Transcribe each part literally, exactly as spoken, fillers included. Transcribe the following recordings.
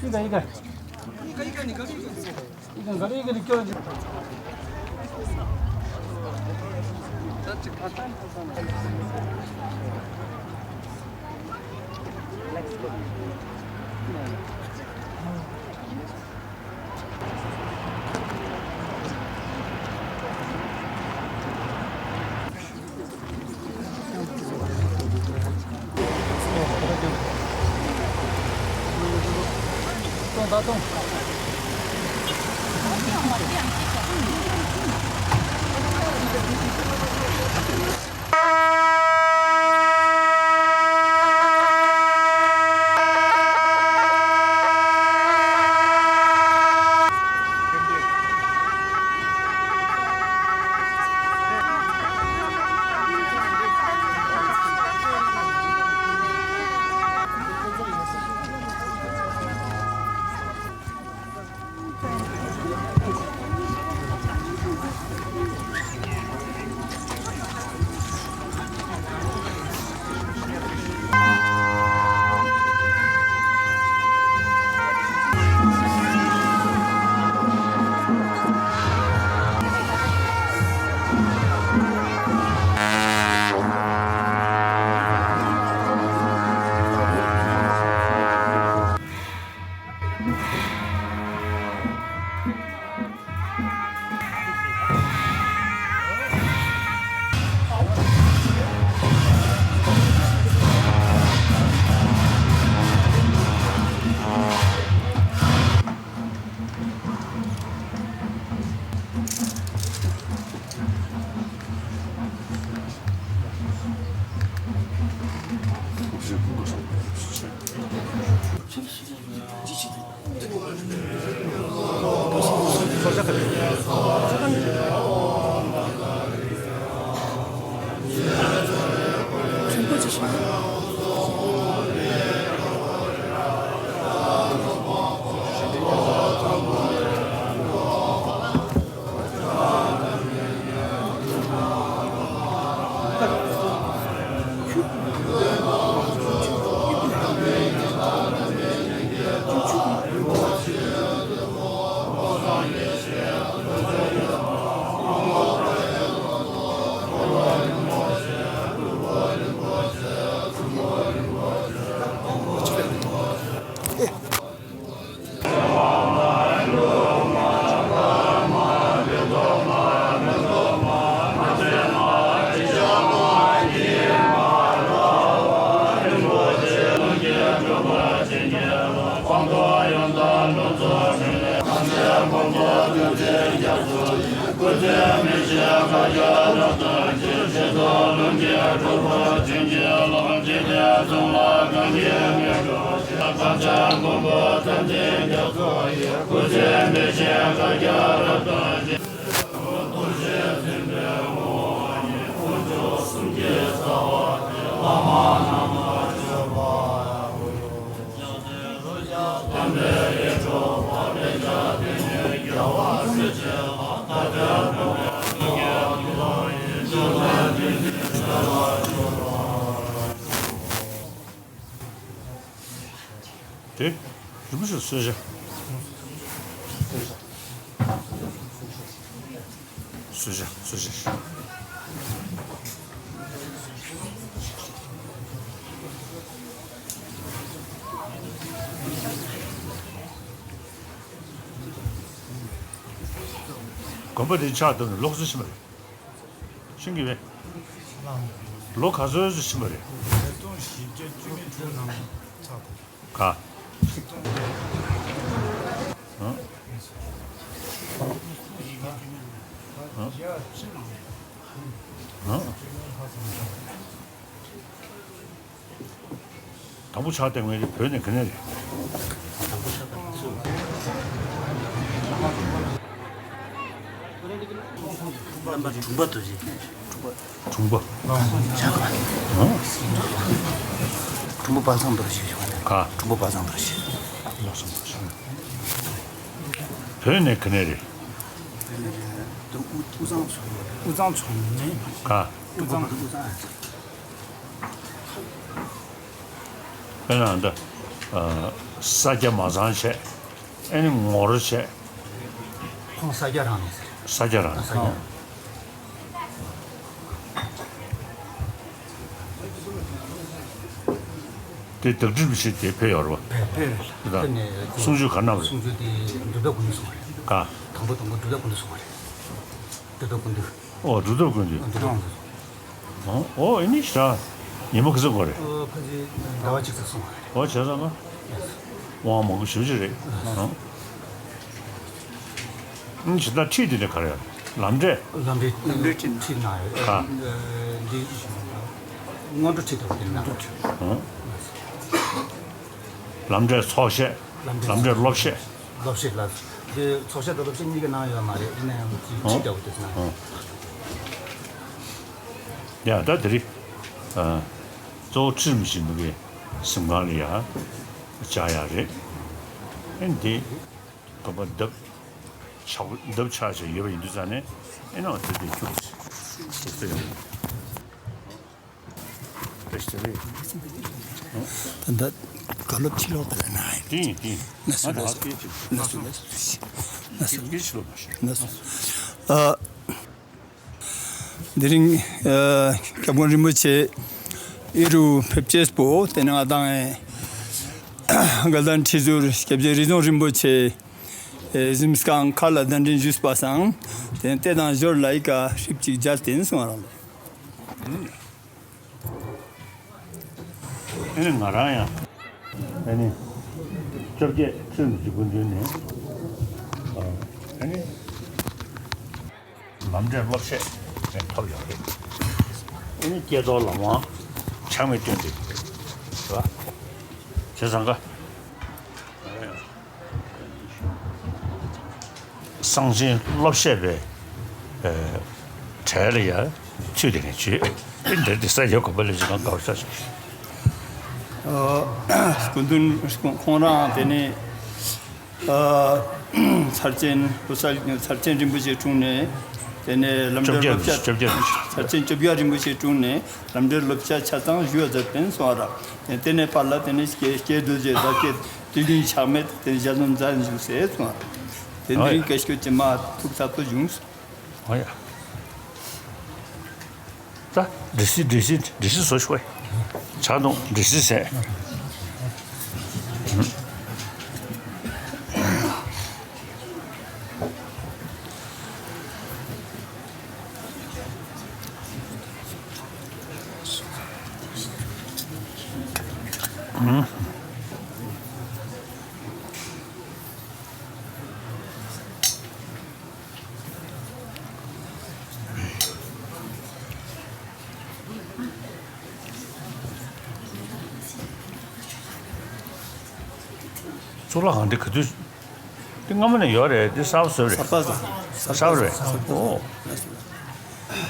一个一个，一个一个，你给我。དེ་རིན་པོ་ཆེ་གསོལ་ཇ། གསོལ་ཇ་གསོལ་ཇ། དགོན་པ་འདི་ཆགས་བསྡད་ནས་ལོ་ག་ཚོད་ཕྱིན་པ་རེད། ཤེས་ཀྱི་རེད། ལོ་ག་ཚོད་ཙམ་ཕྱིན་པ་རེད། ག་དང་པོ་ཕྱག་བཏབ་མཁན་དེ་བོད་ནས་ག་ནས་རེད། དང་པོ་ཕྱག་བཏབ་མཁན་སུ་རེད། རྣམ་པ་དྲུང་པ་དུ་རེད། དྲུང་པ། ཨང་། དྲུང་པ་དཔལ་བཟང་རྡོ་རྗེ་ཞུ་བ་དང་། ག་དྲུང་པ་དཔལ་བཟང་རྡོ་རྗེ། ལགས་སོ་ལགས་སོ། བོད་ནས་ག་ནས་རེད། བོད་ནས་རེད། དུ་དབུས་དབུས་གཙང་ཕྱོགས། དབུས་གཙང་ཕྱོགས་ནས། ག་དབུས་གཙང་། དབུས་གཙང་། དཔེར་ན་འདི། ས་རྒྱ་མ་ཚང་བྱས། ཨེ་ནི་ངོ་རོ་བྱས། ཁོང་ས་རྒྱ་རང་ནས་ཟེར། ས་རྒྱ་རང་ནས། ས་རྒྱ། དེ་བདག་སྒྲུབ་བྱེད་དེ་ཕེབས་ཡོད་རེད་པ། ཕེབས་ཕེབས་རེད། དེ་ནས་གསུང་ཆོས་ག་གནང་བ་རེད། གསུང་ཆོས་དེ་འབྲུག་སྒྲ་ཀུན་ཏུ་གསུང་བ་རེད། ག་དང་པོ་དང་པོ་འབྲུག་སྒྲ་ཀུན་ཏུ་གསུང་བ་རེད། འབྲུག་སྒྲ་ཀུན་ཏུ། ཨོ་འབྲུག་སྒྲ་ཀུན་ཏུ། འབྲུག་སྒྲ་ཀུན་ཏུ། ཨོ་ཨོ་ཨེ་ནི་ཤ། ཉི་མ་ག་ཚོད་འགོར་རེད། ཨོ་ཕལ་ཆེར་ཟླ་བ་གཅིག་ཙམ་སོང་བ་རེད། ཨོ་བྱས་ཙང་ང་། དབང་མང་པོ་ཞེ་པོ་ཅིག་རེད། ཨང་། ཨང་། ཇི་ལྟར་ཁྲིད་དེ་ནས་ག་རེ་ཡོད། ལམ་འབྲས། ལམ་འབྲས། ལམ་འབྲས་ཁྲིད། ཁྲིད་གནང་ཡོད། ཨ། འདི་སྔོན་འགྲོ་ཁྲིད་དང་དེ་གནང་ཡོད། ཨང་། ལམ་འབྲས་ཚོགས་བཤད། ལམ་འབྲས། ལམ་འབྲས་སློབ་བཤད། སློབ་བཤད་ལ། འདི་ཚོགས་བཤད་དང་སློབ་བཤད་གཉིས་ཀ་གནང་ཡོད་མ་རེད། ཡིན་ན་ཡང་ཁྲིད་ཨང་། དེ་གནང་ཡོད། ཨང་། ཡ་ད་དེ་རིང་། ཨ། གཙོ་བོ་ཁྲིད་རིན་པོ་ཆེ་འདི་གའི་གཟིམ་ཁང་ལ་ཡ། བཅར་ཡག་རེད། ཨེ་འདི། དགོན་པ་འདབས་ཆགས་འདབས་ཆགས་བྱས་ཡོད་པ་ཡིན་དུས་ཙང་ནས་ཨེ་ནང་དེ་དེ་ཁྱུག་ཙེ་ཙེ་ཡོད། བཀྲ་ཤིས་བདེ་ལེགས། ད་ལྟ་བཀའ་སློབ་ཕྱི་ལོགས་དེ་ལ་ན་ཡིན། དེ་ཡིན་དེ་ཡིན། ན་སུ་ན་སུ་ན་སུ་ན་སུ་ན་སུ་ན་སུ་དེ་ཕྱི་ལོགས་མ་ཤོད། ན་སུ། ཨ། དེ་རིང་ཨ་སྐྱབས་མགོན་རིན་པོ་ཆེ་ཨི་རུ་ཕེབས་ཆེས་པོ་དེ་ནས་ང་དང་དགའ་ལྡན་ཁྲི་ཟུར་སྐྱབས་རྗེ་རིག་འཛིན་རིན་པོ་ཆེ་གཟིམ་ཁང་ཁག་ལ་གདན་འདྲེན་ཞུས་པ་སང་དེ་ནས་བལྟས་དང་ཞོར་ལ་ཡི་ག་ཧྲིབ་ཅིག་མཇལ་ཏེ་སོང་བ་རང་ལ། ཨ་ནི་ང་རང་ཡང་ཨ་ནི་བཅོ་བརྒྱད་ཁྲི་འཛིན་སྐུ་མདུན་ནས་ཨ་ནི། ལམ་འབྲས་སློབ་བཤད་ནས་ཐོབ་ཡོད་རེད། ཨ་ནི་ཀྱེ་རྡོར་ལམ་དབང་ཆགས་མེད་སྟོན་པའི་རེད་བ། བྱས་ཙང་ཀ་གསང་ཆེན་སློབ་བཤད་པའི་གྲལ་ལ་ཡ་ཚུད་དེ་ནས་བྱོས། ཨ་འདིར་དེ་ས་ཡོད་གོ་པ་ལས་བྱེད་ཀྱང་དགའ་བ་ཤ་ཤ། སྐུ་མདུན་ཁོང་རང་དེ་ནས། ཚར་ཆེན་བུ་ས་ཚར་ཆེན་རིན་པོ་ཆེ་དྲུང་ནས་དེ་ནས་ལམ་འབྲས་སློབ་བྱ། བཅོ་བརྒྱད། ཚར་ཆེན་བཅོ་བརྒྱད་རིན་པོ་ཆེ་དྲུང་ནས་ལམ་འབྲས་སློབ་བྱ་ཆ་ཚང་ཞུ་བ་མཛད་པས་སོང་བ་ར། དེ་ནས་ཕར་ལ་དེ་ནས་སྐྱེ་སྐྱེ་རྡོ་རྗེ་བདག་བསྐྱེད་དུས་རྒྱུན་ཆགས་མེད་དེ་ནས་ཞལ་འཛོམས་མཛད་བཞུགས་ཟེར་སོང་བ། དེ་འདི་རིང་བཀའ་སྐྱོད་ཀྱི་མ་ཐུགས་ཚ་པོ་བྱུང་། ཨོ་ཡ། ད་འདྲི་སི་འདྲི་སི་འདྲི་སི་བཟོ་ཤོག་ཨེ། ཆག་འདུག་འདྲི་སི་ཟེར། གཙུག་ལག་ཁང་འདི་ག་དུས། འདི་སྔ་མོ་ནས་ཡོད་རེད། འདི་གསར་པ་བཟོས་རེད། གསར་པ་བཟོས། གསར་པ་རེད། གསར་པ། ཨོ།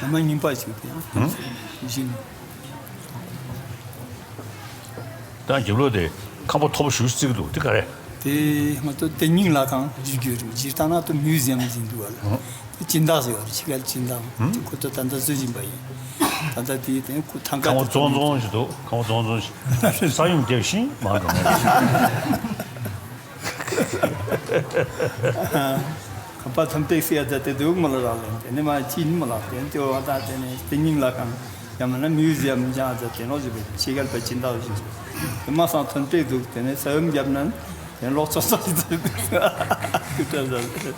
ང་མ་རྙིང་པ་ཞིག་དེ་ཡང་བཞིན། ད་རྒྱབ་ལོགས་དེ་ཁང་པ་མཐོ་པོ་ཞིག་བརྩིགས་འདུག་དེ་ག་རེད། དེ་ང་ཚོ་དེ་རྙིང་ལག་ཁང་བརྗེ་སྒྱུར་རེད། སྤྱིར་བཏང་ན་ད་མིའུ་ཛི་ཡམ་ཟེར་འདུག་བ་ལ། དེ་སྦྱིན་བདག་ཟེར་བ་རེད། ཕྱི་རྒྱལ་སྦྱིན་བདག་དེ་ཁོ་ཚོ་ད་ལྟ་བཟོ་བཞིན་པ་ཡིན། ད་ལྟ་དེ་དེ་ཁོ་ཐང་ཀ་ཁང་པ་དེ་རྫོང་རྫོང་ཞིག་འདུག་ཁང་པ་རྫོང་རྫོང་ཞིག་ས་ཡོམ་བརྒྱབ་ཤིང་མང་འགྲོ་ངེས། ཁང་པ་ཐོན་པའི་སྲིད་ཡ་ཛ་དེ་འདུག་མོ་ལ་རག་ལས་དེ་ནི་མ་ཅི་ནི་མོ་ལགས་དེ་ནི་དེ་བ་ད་དེ་ནི་དེ་རྙིང་ལ་ཁང་ཡང་མིན་ན་མིའུ་ཛི་ཡམ་ཅང་ཛ་དེ་ནོ་ཞིག་ཕྱི་རྒྱལ་པ་སྦྱིན་བདག་ཞིག་དེ་མ་སང་ཐོན་པའི་འདུག་དེ་ནི་ས་ཡོམ་བརྒྱབ་ན་དེ་ནི་ལོག་ཚོ་ཚོ་ཞིག་ཚོ་འདུག་ཁུ་ཏྲ་ཛ། ཁྱོད་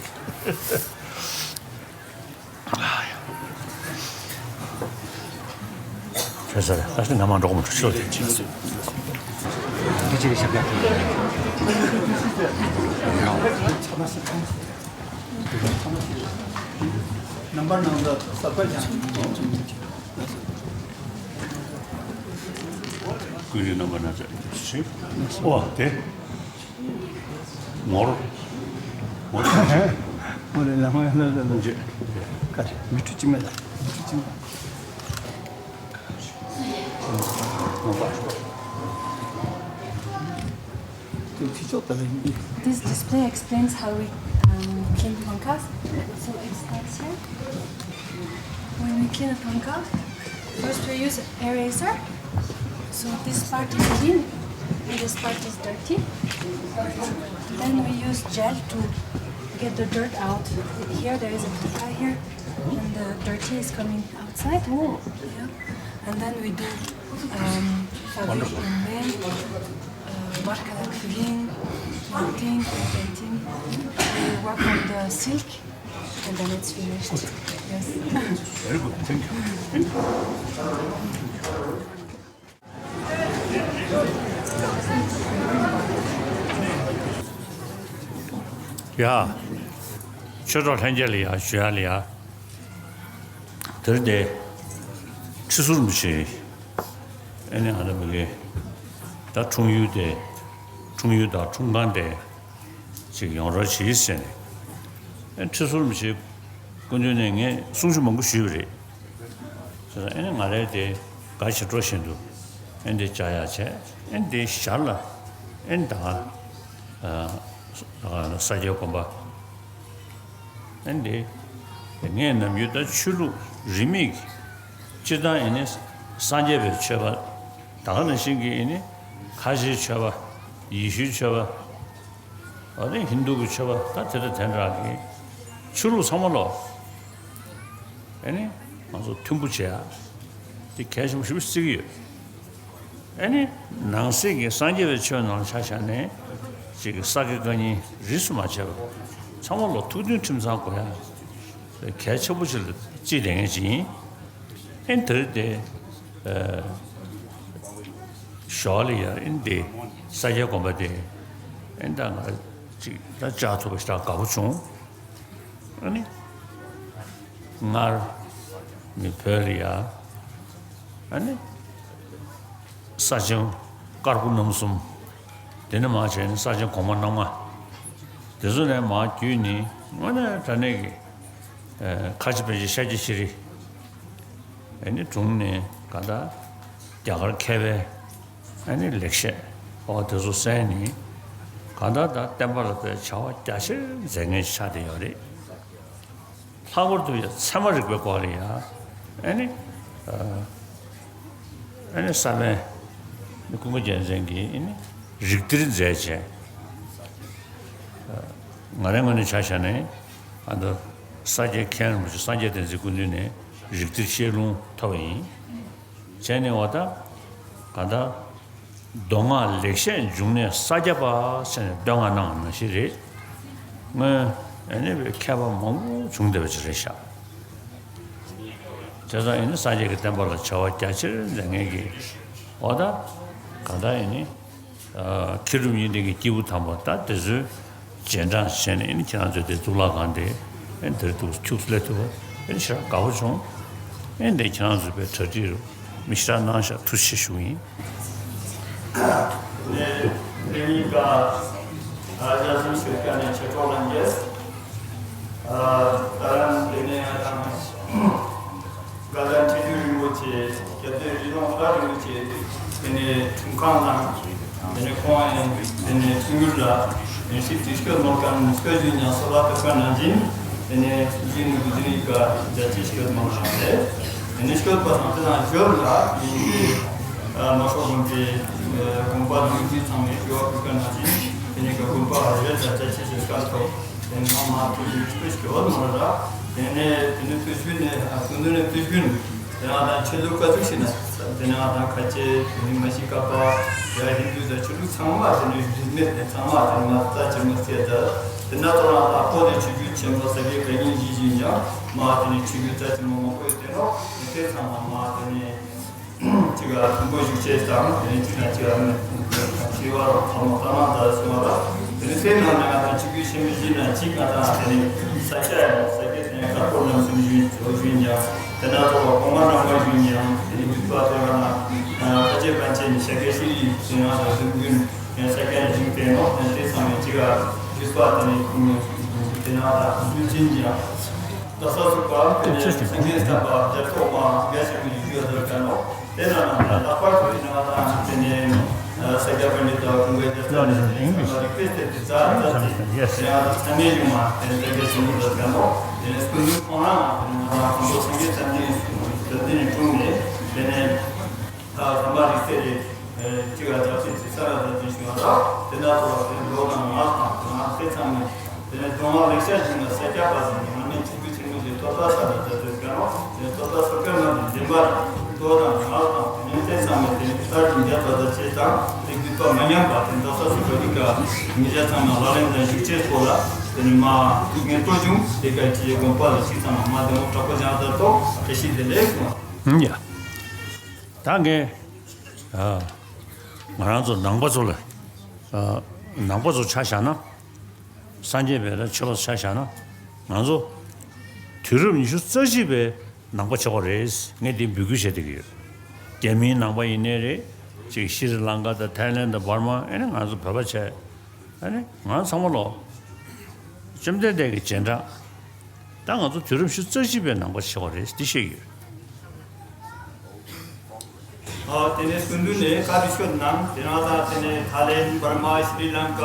ཟེར་ད་ཤི་ང་མ་འགྲོ་མི་ཤོག་དེ་ཅི། འདི་ཅི་ཞབས་ཡག་གི། རྣམ་པར་སྣང་མཛད་ཟབ་དཀའ་ཀྱང་། ཀུན་རིག་རྣམ་པར་སྣང་མཛད་ཞེས། ཨོ་དེ། ངོར། ངོར། ངོར་ལ་ངོར་ལ་ལ་ལ། ཀ་རེ་མི་ཁྲུ་གཅིག་མེད་ལ། མི་ཁྲུ་གཅིག་མེད། ངོར་པ། དེ་ཕྱི་ཕྱོགས་དེ་ལ་ཡིན། This display explains how we um, clean tonka. So it starts here. When we clean a tonka, first we use eraser. So this part is clean. And this part is dirty. Then we use gel to get the dirt out. Here there is a pipa here, and the dirty is coming outside. Oh. Yeah. And then we do um, fabric in men, uh, barkalak green, painting, painting. We work on the silk, and then it's finished. Yes. Very good. Thank you. ཡ། ཆོས་གྲོགས་ལྷན་རྒྱས་ལ་ཡ། ཞུ་ཡ་ལ་ཡ། དེར་དེ་ཁྲི་ཟུར་མི་ཤེས། ཨེ་ནི་ཨ་ནི་མི་གི་ད་འཁྲུངས་ཡུལ་དེ། འཁྲུངས་ཡུལ་དང་འཁྲུངས་ཁང་དེ་ཅིག་ཡོང་རོགས་བྱེད་ཟེར་ནས། ཨེ་ཁྲི་ཟུར་མི་ཤེས། སྐུ་མདུན་ནས་ངས་གསུང་ཆུ་མང་པོ་ཞུས་པ་རེད། ཨེ་ནི་ང་རའི་དེ་ག་ཞིག་འགྲོ་བཞིན་དུ་ཨེ་འདི་བཅར་ཡག་བྱས། ཨེ་འདི་ཞར་ལ་ཨེ་ད་ས་སྐྱའི་དགོན་པ་ཨེ་འདི་ངས་ནམ་རྒྱུན་ད་ཆོས་ལུགས་རིས་མེད་ཀྱི་སྤྱིར་བཏང་ཨེ་ནི་སངས་རྒྱས་པའི་ཆོས་པ་ད་ག་ནང་བཞིན་གྱི་ཨེ་ནི་ཁ་ཆེའི་ཆོས་པ་ཡེ་ཤུའི་ཆོས་པ། ཨ་ནི་ཧིན་དུ་གི་ཆོས་པ་ད་དེ་དང་དེ་འདྲ་གི་ཆོས་ལུགས་ཚང་མ་ལོ། ཨ་ནི་ང་ཚོ་མཐུན་པོ་བྱེད་ཡ་དེ་གལ་ཆེན་པོ་ཞེ་པོ་བརྩི་གི་ཡོད། ཨ་ནི་ནང་གསེས་ཀྱི་སངས་རྒྱས་པའི་ཆོས་ནང་ཆ་བཞག་ནས་ཅིག་གི་ས་དགེ་བཀའ་རྙིང་རིས་སུ་མ་ཆད་པ་ཚང་མ་ལོ་ཐུགས་མཐུན་ཁྲིམས་གཙང་དགོས་ཡ་གལ་ཆེན་པོ་ཞིག་ལ་བརྩིས་བསྡད་མཁན་ཅིག་ཡིན། ཨེ་དེར་དེ། ཞོགས་ལ་ཡ་ཨེ་འདི་ས་སྐྱའི་དགོན་པ་དེ་ཨེ་ད་ང་ཅིག་ད་བཅར་ཐུབ་པ་ཞེ་དྲག་དགའ་པོ་བྱུང་། ཨ་ནི་སྔར་ནི་བོད་ལ་ཡ་ཨ་ནི་ས་ཆེན་དཀར་པོ་རྣམ་གསུམ། དེ་ནས་མར་བྱས་ནས་ས་ཆེན་གོང་མ་རྣམ་ལྔ། དེ་ཚོ་ནས་མར་བརྒྱུད་ནས་དངོས་གནས་དྲང་གནས་ཀྱི་ཨེ་ཁ་ཆེ་པཎ་ཆེན་ཤཱཀྱ་ཤྲཱི། ཨེ་ནི་དྲུང་ནས་ག་ད་རྒྱ་གར་མཁས་པའི་ཨེ་ནི་ལེགས་བཤད་འོ་དེ་ཚོ་གསན་ནས་ག་ད་ད་བསྟན་པ་ལ་དཔེ་བྱ་བ་རྒྱ་ཆེར་མཛད་མཁན་ཆགས་བསྡད་ཡོད་རེད། ལྷག་པར་དུ་ཡང་ཚད་མ་རིག་པའི་སྐོར་ལ་ཡང་ཨེ་ནི་ཨ་ཨེ་ནི་ས་པཎ་ཀུན་དགའ་རྒྱལ་མཚན་གྱིས་ཨེ་ནི་རིགས་གཏེར་མཛད་བྱས། ང་རའི་ངོས་ནས་ཆ་བཞག་ན་ཨ་ད་ས་སྐྱའི་མཁན་རིན་པོ་ཆེ་སངས་རྒྱས་བསྟན་འཛིན་སྐུ་མདུན་ནས་རིགས་གཏེར་བཤད་ལུང་ཐོབ་པ་ཡིན། བྱས་ནས་འོ་ད་ག་ད་མདོ་སྔགས་ལེགས་བཤད་འབྱུང་གནས་ས་སྐྱ་པ་ཟེར་ནས་བསྟོད་བསྔགས་གནང་བ་ནང་བཞིན་རེད། སྔོན་ཨེ་ནི་བའི་མཁས་པ་མང་པོ་བྱུང་བསྡད་པ་ཅིག་རེད་ཤག་དེ་ཙང་ཨེ་ནི་སངས་རྒྱས་ཀྱི་བསྟན་པ་ལ་བྱ་བ་རྒྱ་ཆེར་མཛད་མཁན་གྱི་འོ་ད་ག་ད་ཨེ་ནི་མཁས་གྲུབ་གཉིས་ལྡན་གྱི་སྐྱེས་བུ་དམ་པ་ད་དེ་ཚོའི་རྗེས་འབྲང་བྱས་ནས་ཨེ་ནི་ཁྱེད་རང་ཚོའི་དེ་གཙུག་ལག་ཁང་དེ་ཨེ་ནི་དེར་འདུག་ཁྱུགས་སླེབས་ཐུབ་པ་ཨེ་ནི་ཞེ་དྲག་དགའ་པོ་བྱུང་། ཨེ་འདི་ཁྱེད་རང་ཚོའི་པའི་གྲ་སྒྲིག་རུ་མི་ཞེ་དྲག་གནང་ཤག་ཐུགས་རྗེ་ཆེ་ཞུ་གི་ཡིན། ནས་དེ་གཉིས་ཀ་ཨ་ཞལ་གསུང་ཞུ་མཁན་ནས་ཆོས་གྲོགས་ལྷན་རྒྱས། ཨ་ད་རང་དེ་ནས་ང་དང་དགའ་ལྡན་ཁྲི་བདུན་རིན་པོ་ཆེ་རྒྱལ་བསྟན་རི་ཀླུང་ལྷ་རིན་པོ་ཆེ་དེ་ནས་འཁྲུངས་ཁང་དང་དེ་ནས་ཁོང་ཡང་དེ་ནས་ཐུགས་ཡུལ་ལ་ཡོན་ཧྲིབ་ཀྱི་སྐྱོད་མོར་གང་སྐྱོད་ཡིན་ཡང་སོ་ལ་ཐུག་པ་ནང་བཞིན་དེ་ནས་ཡིན་ནུ་གུ་དེ་ནས་ཀ་རྒྱལ་སྤྱིའི་སྐྱོད་མོར་གང་རེད། དེ་ནས་སྐྱོད་པ་དང་དེ་དང་ཞོར་ལ་ཡིན་གྱི་མ་ཤོག་དགོན་པའི་དགོན་པ་དང་ཡུལ་ཚང་མའི་སྐྱོ་བ་ཕུལ་ཁ་ནང་བཞིན་དེ་ནས་ཀ་དགོན་པ་རེ་རེ་ལ་རྒྱལ་སྤྱིའི་སྐྱོད་སྐབས་ཐོག་དེ་ནས་མ་ཐུག་ཡིན་སྐྱོད་སྐྱོད་མོར་ལ་དེ་ནས་དེ་ནས་ཕུལ་ཤུལ་ནས་ཀུན་ཏུ་ནས་ཕུལ་ཤུལ། དེ་ནང་དང་ཆོས་ལུགས་ཀ་ཚུགས་ཤིག་ན། དེ་ནང་དང་ཁ་ཆེ་དེ་ནི་མ་ཤི་ཀ་པ་ཡ་ཧིན་དུ་དང་ཆོས་ལུགས་ཚང་མ་དེ་ནི་རིས་མེད་དེ་ཚང་མ་དེ་ནི་མ་རྩ་ཆེན་མོ་བརྩིས་ད། དེ་ན་ཐོ་རང་ལ་ཁོ་དེ་ཆོས་བརྒྱུད་ཆེན་པོ་ས་དགེ་བཀའ་རྙིང་བཞི་བཞིན་ཀྱང་མ་དེ་ནི་ཆོས་བརྒྱུད་རྩ་ཆེན་མོ་མང་པོ་ཡོད་དེ་ནོ། དེ་ཚང་མ་མ་དེ་ནི་གཅིག་ལ་མཐུན་པོ་བཞུགས་བྱེད་དང་དེ་ནི་གཅིག་ན་གཅིག་ལ་ནི་ཤེས་པ་རོགས་ཐ་མོ་ལྟ་ན་ད་སོང་བ་ལ་དེ་ནི་དེ་ནང་ནས་ང་དང་ཆོས་བརྒྱུད་ཆེན་པོ་བཞི་ན་གཅིག་ང་དང་དེ་ནི་ས་སྐྱ་ཡང་ས་སྐྱ་དེ་ནི་དཀར་པོ་རྣམ་གསུམ་བཞིན་བྱོས་བཞིན་ཀྱང་། དེ་ན་ཐོག་གོང་མ་རྣམ་པ་བཞིན་ཡང་དེ་ནི་བརྒྱུད་པ་དེ་ལ་ན་ཁ་ཆེ་པཎ་ཆེན་ནི་ཤཱཀྱ་ཤྲཱི་ཡི་ཟིན་ང་དང་ཟིན་རྒྱུན་ཡང་ཤཱཀྱ་ནི་ཞིང་དེ་ནོ་ཡང་དེ་ཚང་མའི་གཅིག་ལ་བརྒྱུད་པ་དེ་ནི་དེ་ན་དང་བརྒྱུད་ཅིང་ཡང་ད་ས་སུ་པ་དེ་ནི་སངས་རྒྱས་བསྟན་པ་རྒྱ་ཐོག་མ་རྒྱ་ཆེན་པོའི་ཡུལ་ཡོད་དོ་ཀ་ནོ། དེ་ལ་ན་ལྷག་པར་དུ་ཡིན་ན་ང་དང་དེ་ནས་ས་སྐྱ་པཎྜི་ཏ་ཀུན་དགའ་རྒྱལ་ཚབ་ནས་རིག་པའི་གཏེར་དེ་རྩ་རྩ་དེ་ཡང་ཚད་མེད་ཡོང་བ་དེ་ནས་ས་སྐྱ་ཆེན་པོ་རེད་ཀ་ནོ། དེ་ནས་སྐུ་མདུན་ཁོང་རང་ང་དེ་ནས་ང་དང་ཁོང་ཚོ་སངས་རྒྱས་བསྟན་འཛིན་བསྟན་འཛིན་ནས་འཁྲུངས་ནས་དེ་ནས་ཐ་མ་རིག་གཏེར་རེད། གཅིག་ལ་ཆབ་སྲིད་ཅིག་ས་ར་ད་དུས་ཤིག་ལ་དེ་འདྲ་ཐོག་ལ་དེ་མདོ་དང་སྔགས་དང་ང་དེ་ཚང་མས་དེ་ནས་མདོ་སྔགས་ལེགས་བཤད་འབྱུང་ལ་སེར་སྐྱ་པ་ཟེར་ནས་ང་ནས་ཆིག་བརྒྱུད་ཆེན་མོ་ཞིག་ཐོབ་ཐང་ས་ར་ད་དུས་ཀྱང་དེ་ཐོབ་ཐང་སོ་སྐྱོན་མ་དེ་འཛིན་པ་དང་མདོ་དང་སྔགས་དང་དེ་ནས་དེ་ཚང་མས་དེ་ནས་ས་ར་ཅིག་འཇལ་ད་ད་ཆེ་དང་དེ་བརྒྱུད་པ་མ་ཉམས་པ་དེ་འདྲ་ས་སུ་ག་དུས་ཀ་ཉིན་ཞག་ཚང་མ་ལག་ལེན་དང་ཞིབ་ཆའི་སྐོར་ལ་དེ་ནས་མ་ངས་སྤྲོ་བྱུང་དེ་ག་ཅི་དགོངས་པ་ལ་ཞིག་ཚང་མ་མ་དེ་མོ་དྲག་པོ་སྦྱང་ད་ཐོག་དེ་ཤི་དེ་ལེགས་སོང་། ཡ། ད་ངས། ཨ། ང་རང་ཚོ་ནང་པ་ཚོ་ལ། ཨ། ནང་པ་ཚོ་ཆ་བཞག་ན། སངས་རྒྱས་པའི་ལ་ཆོས་པ་ཆ་བཞག་ན། ང་ཚོ། དུས་རབས་ཉི་ཤུ་རྩ་གཅིག་པའི་ནང་པ་ཆགས་པ་རེད། ངས་འདི་འབོད་སྐུལ་བྱེད་བསྡད་ཀྱི་ཡོད། རྒྱ་མིའི་ནང་པ་ཡིན་ནའི་རེད། ཅིག་ཤྲི་ལང་ཀ་དང་ཐའི་ལེན་དང་འབར་མ་ཨེ་ནི་ང་ཚོ་བོད་པ་བྱས། ཨེ་ནི་ང་ཚང་མ་ལོ། བཅོམ་ལྡན་འདས་ཀྱི་རྗེས་འབྲང་། ད་ང་ཚོ་དུས་རབས་ཉི་ཤུ་རྩ་གཅིག་པའི་ནང་པ་ཆགས་པ་རེད་འདི་བཤད་ཀྱི་ཡོད། ཨ། དེ་ནས་སྐུ་མདུན་ནས་བཀའ་དྲིན་ཤོད་གནང་། དེ་ནང་ད་དེ་ནས་ཐའི་ལེན་འབར་མ་ཤྲི་ལང་ཀ་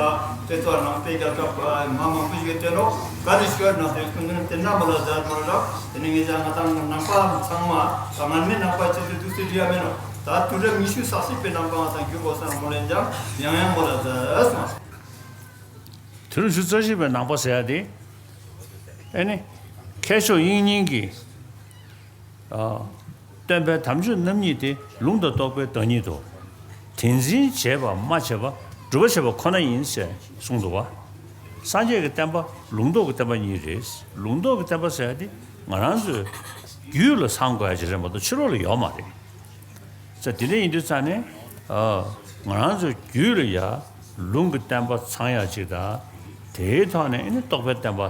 དེ་ཚོ་ནང་པའི་རྒྱལ་ཁབ་མ་མང་པོ་ཞིག་ཡོད་དེ་ནོ། བཀའ་དྲིན་ཤོད་གནང་། དེ་སྐུ་མདུན་དེ་འདྲ་མ་ལ་མཛད་མ་རག་དེ་ནས་ངེད་ཅག་ང་དང་ནང་པ་ཚང་མ་ད་ང་མི་ནང་པ་ཆེ་ཚོད་དུས་སུ་རིག་ཡ་མེད་ནོ། ད་དུས་རབས་ཉི་ཤུ་རྩ་གཅིག་པའི་ནང་པ་ང་དང་རྒྱུ་གོ་སང་མོ་ལེན་ཀྱང་ཡང་ཡང་མོ་ལ་མཛད་སོང་། དུས་རབས་ཉི་ཤུ་རྩ་གཅིག་པའི་ནང་པ་ཟེར་ཡ་དེ། ཨེ་ནི། མཁས་མཆོག་དབྱིག་གཉེན་གྱིས། ཨ། སྟོན་པའི་དམ་ཆོས་རྣམ་གཉིས་ཏེ། ལུང་དང་རྟོགས་པའི་བདག་ཉིད་དོ། དེ་འཛིན་བྱེད་པ་སྨྲ་བྱེད་པ། སྒྲུབ་པ་བྱེད་པ་ཁོ་ན་ཡིན་ཞེས་གསུངས་འདུག་པ། སངས་རྒྱས་ཀྱི་བསྟན་པ་ལུང་རྟོགས་ཀྱི་བསྟན་པ་གཉིས་རེད། ལུང་རྟོགས་ཀྱི་བསྟན་པ་ཟེར་ཡ་དེ་ང་རང་ཚོའི་རྒྱུད་ལ་ཚང་དགོས་ཡ་ཅིག་རེད་མ་གཏོགས་ཕྱི་ལོགས་ལ་ཡོད་མ་རེད། ས་དེ་འདྲ་ཡིན་དུས་ཙང་ནས། ཨ། ང་རང་ཚོའི་རྒྱུད་ལ་ཡ་ལུང་གི་བསྟན་པ་ཚང་ཡ་ཅིག་དང་། དེའི་ཐོག་ནས་ཨེ་ནི་རྟོགས་པའི་བསྟན་པ་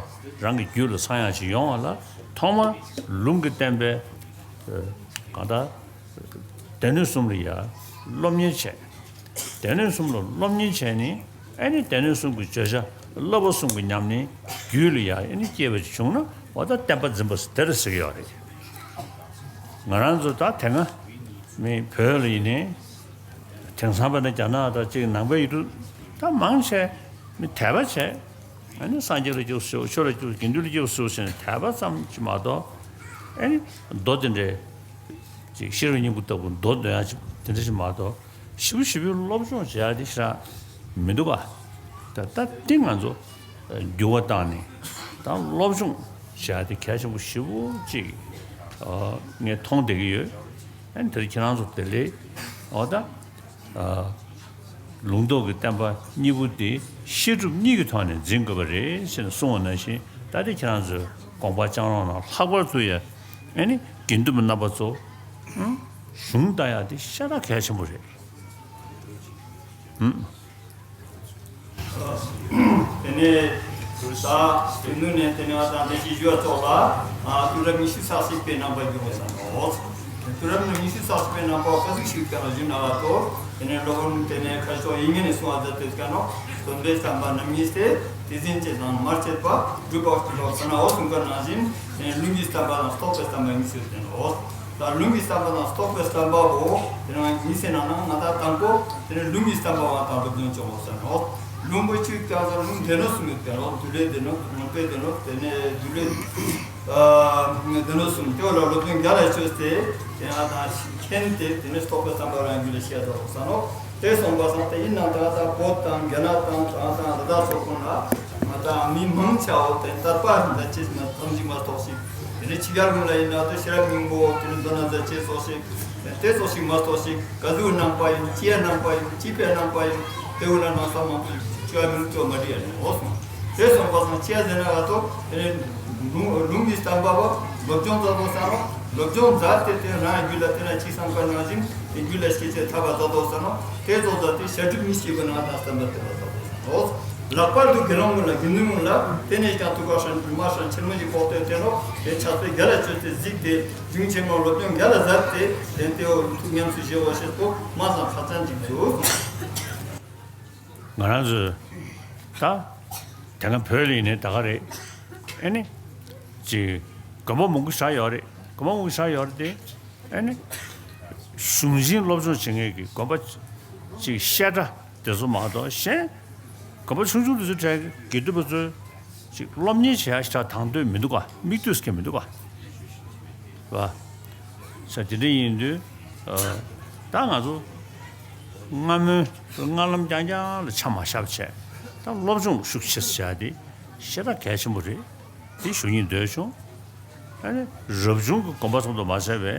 རང་གི་རྒྱུད་ལ་ཚང་ཡ་ཅིག་ཡོང་བ་ལ་ཐོག་མར་ལུང་གི་བསྟན་པའི། ཨ། གང་ལྟར། སྡེ་སྣོད་གསུམ་ལ་ཡ་སློབ་གཉེར་བྱས། སྡེ་སྣོད་གསུམ་ལ་སློབ་གཉེར་བྱས་ནས་ཨེ་ནི་སྡེ་སྣོད་གསུམ་གྱི་བརྗོད་བྱ་བསླབ་པ་གསུམ་གྱི་ཉམས་ལེན་རྒྱུད་ལ་ཡ་ཨེ་ནི་སྐྱེས་པ་ཅིག་བྱུང་ན་འོ་ད་བསྟན་པ་འཛིན་པ་དེ་རེད་ཟེར་གྱི་ཡོད་རེད། ང་རང་ཚོ་ད་དེ་སྔ་མི་བོད་ལ་ཡིན་ནའི་དེང་སང་བས་ན་རྒྱ་ནག་དང་གཅིག་ནང་པའི་ཡུལ་གྲུ་ད་མང་ཆེ་མི་དད་པ་བྱས། ཨ་ནི་སངས་རྒྱས་ལ་སྐྱབས་སུ་མཆིའོ། ཆོས་ལ་སྐྱབས་དགེ་འདུན་ལ་སྐྱབས་སུ་མཆིའོ་ཟེར་ནས་དད་པ་ཙམ་ཅིག་མ་གཏོགས། ཨ་ནི་མདོ་དེ་འདྲའི་ཅིག་ཤེས་རབ་སྙིང་པོ་ལྟ་བུ་མདོ་འདོན་ཡ་ཅིག་དེ་འདྲ་ཞིག་མ་གཏོགས། ཞིབ་པོ་ཞིབ་པོའི་སློབ་སྦྱོང་བྱེད་ཡ་དེ་ཞེ་དྲག་མི་འདུག་ག་ད་ལྟ་འདི་ང་ཚོ་འགྱུར་བ་བཏང་ནས་ད་སློབ་སྦྱོང་བྱེད་ཡ་དེ་གལ་ཆེན་པོ་ཞེ་པོ་ཅིག་ངས་མཐོང་བསྡད་ཀྱི་ཡོད། ཨ་ནི་དེར་ཁྱེད་རང་ཚོ་དེ་ལས་འོ་ད་ལུང་རྟོགས་ཀྱི་བསྟན་པ་གཉིས་པོ་དེ་བཤད་སྒྲུབ་གཉིས་ཀྱི་ཐོག་ནས་འཛིན་དགོས་པ་རེད་ཟེར་ནས་གསུངས་པ་ནང་བཞིན། ད་ལྟ་ཁྱེད་རང་ཚོས་དགོངས་པ་བཅངས་རོགས་གནང་། ལྷག་པར་དུ་ཡ་ཨ་ནི་དགེ་འདུན་པ་རྣམ་པ་ཚོ་གཞུང་ལྟ་ཡ་དེ་ཤ་སྟག་གལ་ཆེན་པོ་རེད། ཧུམ། དེ་ནས་ད་དེ་ནུས་ནས་དེ་ནས་ང་དང་དེ་ཞིག་ཞུ་བ་ཚོགས་ལ་དུས་རབས་ཉི་ཤུ་རྩ་གཅིག་པའི་ནང་པ་རྒྱུ་མ་ས་ནོ། དུས་རབས་ཉི་ཤུ་རྩ་གཅིག་པའི་ནང་པ་ཁ་ཟིག་ཞིག་ཀྱང་ཞུ་ན་བ་ཏོ། དེ་ནས་སློབ་དཔོན་དེ་ནས་ཁ་ཤོ་ཡིན་ངེས་ནས་གསུང་བ་མཛད་དེ་ཀ་ནོ། སྟོན་པའི་བསྟན་པ་རྣམ་གཉིས་ཏེ། དེ་འཛིན་བྱེད་དང་སྨྲ་བྱེད་པ། སྒྲུབ་པ་སྒྲུབ་པ་ཁོ་ན་འོ་གསུང་བཀའ་ནང་བཞིན། དེ་ནས་ལུང་གི་བསྟན་པ་དང་རྟོགས་པའི་བསྟན་པ་གཉིས་ཡོད་དེ་ནོ། ད་ལུང་གི་བསྟན་པ་དང་རྟོགས་པའི་བསྟན་པ་བོ་དེ་རང་གཉིས་ཟེར་ན་ན་ང་ད་དང་པོ་དེ་ནས་ལུང་གི་བསྟན་པ་བ་དང་སློབ་སྦྱོང་བྱེད་དགོས་ཟེར་ནོ། ལུང་པོ་གཅིག་ཀྱང་ཟེར་ལུང་སྡེ་སྣོད་གསུམ་ཡོད་དེ་ནོ། འདུལ་བའི་སྡེ་སྣོད། མངོན་པའི་སྡེ་སྣོད། དེ་ནས་འདུལ་བའི་སྡེ་སྣོད་གསུམ་དེ་བ་ལ་སློབ་སྦྱོང་རྒྱ་ལ་བཅོས་ཏེ་དེ་ང་དང་མཁྱེན་ཏེ་དེ་ནས་རྟོགས་པའི་བསྟན་པ་རང་རྒྱུད་ལ་བཤད་དགོས་ཟེར་ནོ། དེ་སོང་པ་སང་དེ་ཡིན་ན་ད་ལྟ་བོད་དང་རྒྱ་ནག་དང་གང་དང་ལ་དྭགས་སོགས་ཀུན་ལ་ང་དང་མི་མང་ཆེ་བ་དེ་དད་པ་འདྲ་ཅིག་མ་ཐམས་ཅད་མ་གཏོགས་ཤིག་དེ་ནས་ཕྱི་རྒྱལ་ཀུན་ལ་ཡིན་ན་དེ་ཤེས་རབ་སྙིང་པོ་དེ་ནས་མདོ་ན་མཛད་ཅེས་སོགས་ཤིག་དེ་སོགས་ཤིག་མ་གཏོགས་ཤིག་ག་ཟུག་གནང་པ་ཡིན། ཅི་ཡ་གནང་པ་ཡིན། ཅི་ཕན་གནང་པ་ཡིན། དེ་འུ་ལ་གནང་ས་མང་པོ་ཞིག་བཅོས་མིན་བཅོས་མ་བྲིས་ཡ་ནས་འོ་སོང་། དེ་སོང་པ་སང་ཅི་ཡ་ཟེར་ན་ག་ཏོ་དེ་ནས་ལུང་ལུང་གི་བསྟན་པ་བ་སློབ་སྦྱོང་མཛད་དགོས་ས་ནོ། སློབ་སྦྱོང་མཛད་དེ་དེ་རང་རྒྱུད་ལ་དེ་ན་ཅི་སང་ཀ་ནང་བཞིན་དེ་རྒྱུད་ལ་སྐྱེ་ཚེ་ཐར་པ་མཛད་དགོས་ས་ནོ། དེ་ཚོ་མཛད་དེ་བྱ་སྒྲུབ་གཉིས་སྐྱེས་པ་ན་ད་བསྟན་པ་དེ་ལ་མཛད་དགོས་ས་ནོ། ལྷག་པར་དུ་དགེ་སློང་ཀུན་ལ་དགེ་འདུན་ཀུན་ལ་དེ་ནས་ཀྱང་ཐུགས་ཁར་ཧྲན་དྲི་མ་ཧྲན་ཆེན་མོ་ཞིག་ཕོག་སྟེ་དེ་ནོ། དེ་ཕྱག་དཔེ་རྒྱ་ལ་བཅོས་ཏེ་གཟིགས་ཏེ་རྒྱུན་ཆེན་མོ་སློབ་སྦྱོང་རྒྱ་ལ་མཛད་དེ་དེ་ལྟེ་བ་ཐུགས་ཉམས་སུ་བཞེས་པ་ཞེས་པོ་མ་ཙམ་ཁ་ཚང་ཅིག་འདུག་ང་རང་ཚོས་ད་དེ་སྔ་བོད་ལ་ཡིན་ནའི་ད་ག་རེད། ཨེ་ནི་ཅིག་དགོན་པ་མང་པོ་བཞག་ཡོད་རེད། དགོན་པ་མང་པོ་བཞག་ཡོད་རེད་དེ། ཨེ་ནི་གཞུང་ཆེན་སློབ་སྦྱོང་བྱེད་མཁན་གྱི་དགོན་པ་ཅིག་བཤད་གྲྭ་དེ་ཚོ་མ་གཏོགས་གཞན་དགོན་པ་ཆུང་ཆུང་དེ་ཚོའི་གྲས་ཀྱི་དགེ་འདུན་པ་ཚོས་ཅིག་སློབ་གཉེར་བྱེད་ཡ་ཞིག་དང་དོད་མི་འདུག་ག་མིག་ལྟོས་མཁན་མི་འདུག་ག་བ། ས་དེ་འདྲ་ཡིན་དུས་ད་ང་ཚོ་ སྔ་མོའི་སྔ་ལམ་རྐྱང་རྐྱང་ལ་ཆ་མ་བཞག་བྱས། ད་སློབ་སྦྱོང་ཤུགས་ཆེ་ཙམ་བྱས་ཏེ་ཞེ་དྲག་གལ་ཆེན་པོ་རེད། དེ་ཞུ་སྙིང་འདོད་བྱུང་། ཨ་ནི་རབ་བྱུང་གི་དགོན་པ་ཙམ་དུ་མ་ཟད་པའི་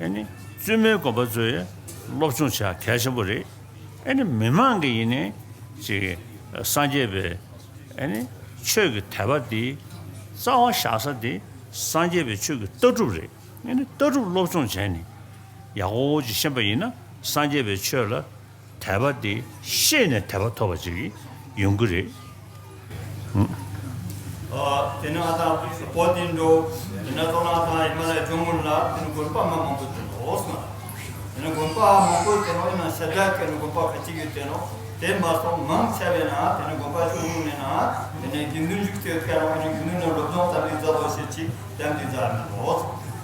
ཨ་ནི་བཙུན་མའི་དགོན་པ་ཚོ་ཡང་སློབ་སྦྱོང་བྱ་གལ་ཆེན་པོ་རེད། ཨ་ནི་མི་མང་གི་ཡིན་ནའི་ཅིག་སངས་རྒྱས་པའི་ཨ་ནི་ཆོས་ཀྱི་དད་པ་འདི་རྩ་བ་བཞག་ས་འདི་སངས་རྒྱས་པའི་ཆོས་ཀྱི་ལྟ་གྲུབ་རེད། ཨ་ནི་ལྟ་གྲུབ་སློབ་སྦྱོང་བྱས་ནས་ཡག་པོ་ཅིག་ཤེས་པ་ཡིན་ན་སངས་རྒྱས་པའི་ཆོས་ལ་དད་པ་དེ་ཤེས་ནས་དད་པ་ཐོབ་པ་ཅིག་ཡོང་གི་རེད། ཨ། དེ་ནས་ཨ་ད་བོད་དེ་འགྲོ། དེ་ནས་ཐོག་ལ་ད་ཧི་མ་ལ་ཡའི་ལྗོངས་ཀུན་ལ་དེ་ནས་དགོན་པ་མ་མང་པོ་དེ་འགྲོ་སོང་། དེ་ནས་དགོན་པ་མང་པོ་དེ་ནས་ཡིན་ན་ཤ་སྟག་གི་ནས་དགོན་པ་ཁ་ཅིག་ཡོད་དེ་ནོ། དེ་མ་སོང་མང་ཆེ་བས་ན་དེ་ནས་དགོན་པ་ཆུང་ཆུང་ནས་ན་དེ་ནས་དགེ་འདུན་བཞུགས་ཏེ་ཡོད་ཀྱང་དགེ་འདུན་ནས་སློབ་སྦྱོང་ཙམ་ཞིག་མཛད་དོ་ཞེས་ཅིག་དེ་འདི་ཟེར་ནི་འདུག་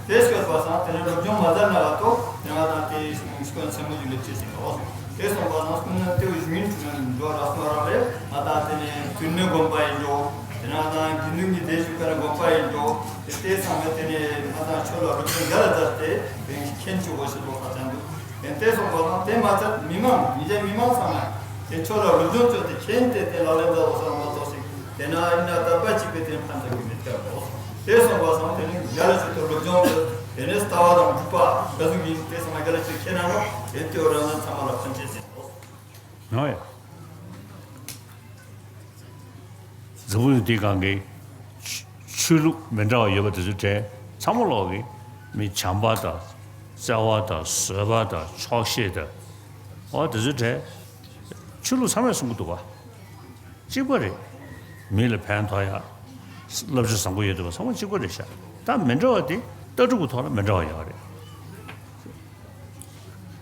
དེ་སྐྱོད་པ་སང་དེ་ནས་སློབ་སྦྱོང་མ་མཛད་ན་བ་ཏོ་དེ་ང་དང་དེ་ཤི་ཀོན་ཆེན་མོ་ཞིག་ལེགས་ཆེ་ཞིག་འདུག་དེ་སོང་པ་སང་སྐུ་ན་དེའུ་ཞུ་ཡིན་འགྲོ་ར་སོང་ར་རེ་ང་དང་དེ་ནས་དུས་ནས་དགོན་པ་ཡིན་འགྲོ། དེ་ན་ང་དང་དགེ་འདུན་གྱི་སྡེ་ཞུགས་པ་ན་དགོན་པ་ཡིན་འགྲོ། དེ་དེ་ཚང་མས་དེ་ནས་ང་དང་ཆོས་ལ་རུ་ཆེན་རྒྱ་ལ་མཛད་དེ་དེ་མཁྱེན་ཆུ་བོ་ཞིག་ལོ་ཁ་ཚང་འདུག་དེ་དེ་སོང་པ་སང་དེ་མ་ཚད་མི་མང་མི་རྗེ་མི་མང་ཚང་མས་དེ་ཆོས་ལ་རུ་སྦྱོང་བྱས་ཏེ་མཁྱེན་ཏེ་དེ་ལག་ལེན་མཛད་དོ་བསམ་མ་གཏོགས་ཤིག་དེ་ན་ཨིན་ན་དད་པ་གཅིག་པའི་དེ་ཕན་ཐོགས་ཀྱི་མི་སྟེར་རོ། དེ་སོང་པ་སང་དེ་ནི་རྒྱ་ལ་ཆེ་ཏོ་སློབ་སྦྱོང་དུ་དེ་ནས་ལྟ་བ་དང་སྒྲུབ་པ་འགའ་ཟུག་ཡིན་དེ་སོང་ན་རྒྱ་ལ་ཆེ་ཁྱེད་རང་ལོ་དེ་ལྟེ་བ་རང་ཚང་མ་ལ་ཕན་ཆེ་ཟིན་རོ། ཡང་ཡང་། འཛམ་བུ་གླིང་འདིའི་སྒང་གི་ཆོས་ཆོས་ལུགས་མི་འདྲ་བ་ཡོད་པ་དེ་ཚོའི་གྲས་ཚང་མ་ལོག་གི་མི་བྱམས་པ་དང་བརྩེ་བ་དང་བཟོད་པ་དང་ཆོག་ཤེས་དང་། འོ་དེ་ཚོའི་གྲས་ཆོས་ལུགས་ཚང་མས་གསུང་གི་འདུག་བ། གཅིག་པ་རེད། མི་ལ་ཕན་ཐོགས་ཡ། བསླབ་བྱ་བཟང་པོ་ཡོད་འདུག་བ་ཚང་མ་གཅིག་པ་རེད་ཤག་ད་མི་འདྲ་བ་དེ་ལྟ་གྲུབ་ཀྱི་ཐོག་ལ་མི་འདྲ་བ་ཡོད་རེད།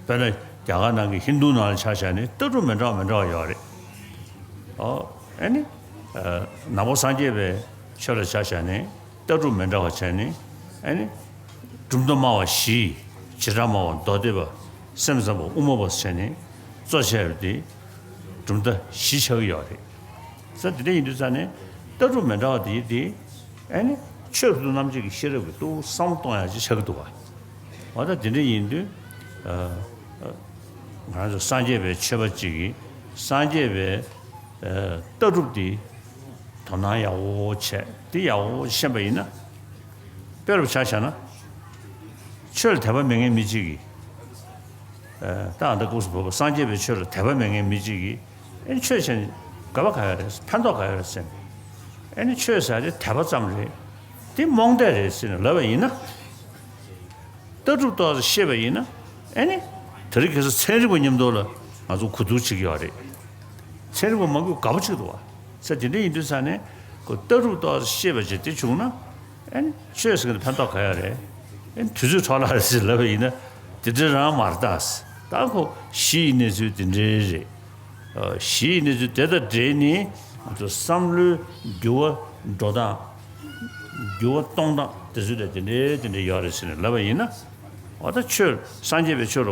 དཔེར་ན་རྒྱ་གར་ནང་གི་ཧིན་རྡུ་ནང་ལ་ཆ་བཞག་ནས་ལྟ་གྲུབ་མི་འདྲ་བ་མི་འདྲ་བ་ཡོད་རེད། ཨོ། ཨ་ནི། ནང་པ་སངས་རྒྱས་པའི་ཆོས་ལ་ཆ་བཞག་ནས་ལྟ་གྲུབ་མི་འདྲ་བ་བྱས་ནས་ཨ་ནི། གྲུབ་མཐའ་སྨྲ་བ་བཞི། བྱེ་བྲག་སྨྲ་བ་མདོ་སྡེ་པ། སེམས་ཙམ་པ་དབུ་མ་པ་བྱས་ནས་གཙོ་བྱས་པ་དེ་གྲུབ་མཐའ་བཞི་ཆགས་ཀྱི་ཡོད་རེད། ས་དེ་འདྲ་ཡིན་དུས་ཙང་ནས་ལྟ་གྲུབ་མི་འདྲ་བ་དེ་དེ། ཨ་ནི་ཆོས་སུ་རྣམ་འབྱེད་ཀྱི་ཤེས་རབ་ཀྱི་ལྟ་བུ་བསམ་བློ་གཏོང་ཡག་ཅིག་ཆགས་ཀྱི་འདུག་བ། འོ་ད་དེ་འདྲ་ཡིན་དུས། ང་རང་ཚོ་སངས་རྒྱས་པའི་ཆོས་པ་གཅིག་གིས་སངས་རྒྱས་པའི་ལྟ་གྲུབ་འདི་དོ་སྣང་ཡག་པོ་བྱས་འདི་ཡག་པོ་ཤེས་པ་ཡིན་ན། དཔེ་རུ་ཆ་བཞག་ན། ཆོས་ལ་དད་པ་མེད་མཁན་མི་གཅིག་གིས། ད་ཨ་མདའ་ཀུག་སུ་བབས་པ་སངས་རྒྱས་པའི་ཆོས་ལ་དད་པ་མེད་མཁན་མི་གཅིག་གིས་ཨེ་ཆོས་བྱས་ནས་དགའ་བ་ག་ཡོད་རེད་ཕན་ཐོགས་ག་ཡོད་རེད་ཟེར་ནས། ཨེ་ནི་ཆོས་ཟེར་དེ་དད་པ་ཙམ་རེད། དེ་རྨོངས་དད་རེད་ཟེར་ནས་ལབ་པ་ཡིན་ན། ལྟ་གྲུབ་ཏོག་ཙམ་ཤེས་པ་ཡིན་ན་ཨེ་ནི། དེ་རིང་ཁ་སང་ཚན་རིག་པ་མཉམ་དུ་ལ་ང་ཚོ་གོ་བསྡུར་བྱེད་ཀྱི་ཡོད་རེད། ཚན་རིག་པ་མང་པོས་དགའ་པོ་བྱེད་ཀྱི་འདུག་བ། ས་དེ་འདྲ་ཡིན་དུས་ས་ནས་ཁོ་ལྟ་གྲུབ་ཏོག་ཙམ་ཤེས་པ་ཅིག་དེ་བྱུང་ན། ཨེ་ནི་ཆོས་ཟེར་གྱི་ཕན་ཐོགས་ག་ཡོད་རེད། ཨེ་ནི་དུས་ཚོད་འཕྲོ་བརླག་རེད་ཟེར་ལབ་པ་ཡིན་ན་དེ་འདྲ་རང་མ་རེད་ད། ད་ཁོ་གཞི་ཡི་གནས་ཚུལ་དེ་འདྲའི་རེད། གཞི་ཡི་གནས་ཚུལ་དེ་དང་འབྲེལ་ནས་ང་ཚོ་བསམ་བློའི་འགྱུར་བ་འགྲོ་སྟངས། འགྱུར་བ་གཏོང་སྟངས་དེ་ཚོ་ལ་དེ་འདྲའི་དེ་འདྲའི་ཡོད་རེད་ཟེར་ནས་ལབ་པ་ཡིན་ན། འོ་ད་ཆོས་སངས་རྒྱས་པའི་ཆོས་ལ་